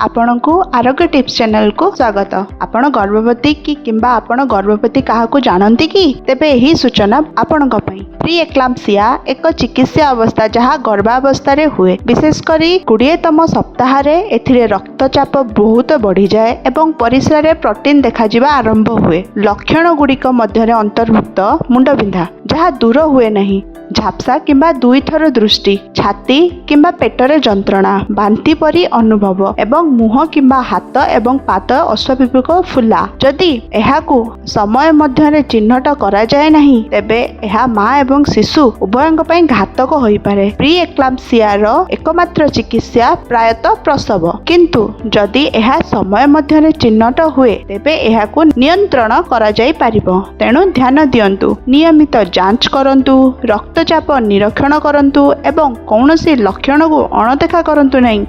ଆପଣଙ୍କୁ ଆରୋଗ୍ୟ ଟିପ୍ସ ଚ୍ୟାନେଲକୁ ସ୍ୱାଗତ। ଆପଣ ଗର୍ଭବତୀ କି କିମ୍ବା ଆପଣ ଗର୍ଭବତୀ କାହାକୁ ଜାଣନ୍ତି କି? ତେବେ ଏହି ସୂଚନା ଆପଣଙ୍କ ପାଇଁ। ପ୍ରି ଏକ୍ଲାମ୍ପସିଆ ଏକ ଚିକିତ୍ସା ଅବସ୍ଥା, ଯାହା ଗର୍ଭାବସ୍ଥାରେ ହୁଏ, ବିଶେଷ କରି 20ତମ ସପ୍ତାହରେ। ଏଥିରେ ରକ୍ତଚାପ ବହୁତ ବଢ଼ିଯାଏ ଏବଂ ପରିସ୍ରାରେ ପ୍ରୋଟିନ୍ ଦେଖାଯିବା ଆରମ୍ଭ ହୁଏ। ଲକ୍ଷଣ ଗୁଡ଼ିକ ମଧ୍ୟରେ ଅନ୍ତର୍ଭୁକ୍ତ ମୁଣ୍ଡବିନ୍ଧା ଯାହା ଦୂର ହୁଏ ନାହିଁ, ଝାପ୍ସା କିମ୍ବା ଦୁଇଥର ଦୃଷ୍ଟି, ଛାତି କିମ୍ବା ପେଟରେ ଯନ୍ତ୍ରଣା, ବାନ୍ତି ପରି ଅନୁଭବ ଏବଂ ମୁହଁ କିମ୍ବା ହାତ ଏବଂ ପାଦ ଅସ୍ୱାଭାବିକ ଫୁଲା। ଯଦି ଏହାକୁ ସମୟ ମଧ୍ୟରେ ଚିହ୍ନଟ କରାଯାଏ ନାହିଁ, ତେବେ ଏହା ମା ଏବଂ ଶିଶୁ ଉଭୟଙ୍କ ପାଇଁ ଘାତକ ହୋଇପାରେ। ପ୍ରି ଏକ୍ଲାମ୍ପସିଆର ଏକମାତ୍ର ଚିକିତ୍ସା ପ୍ରାୟତଃ ପ୍ରସବ। କିନ୍ତୁ ଯଦି ଏହା ସମୟ ମଧ୍ୟରେ ଚିହ୍ନଟ ହୁଏ, ତେବେ ଏହାକୁ ନିୟନ୍ତ୍ରଣ କରାଯାଇପାରିବ। ତେଣୁ ଧ୍ୟାନ ଦିଅନ୍ତୁ, ନିୟମିତ ଯାଞ୍ଚ କରନ୍ତୁ, ରକ୍ତଚାପ ନିରୀକ୍ଷଣ କରନ୍ତୁ ଏବଂ କୌଣସି ଲକ୍ଷଣକୁ ଅଣଦେଖା କରନ୍ତୁ ନାହିଁ।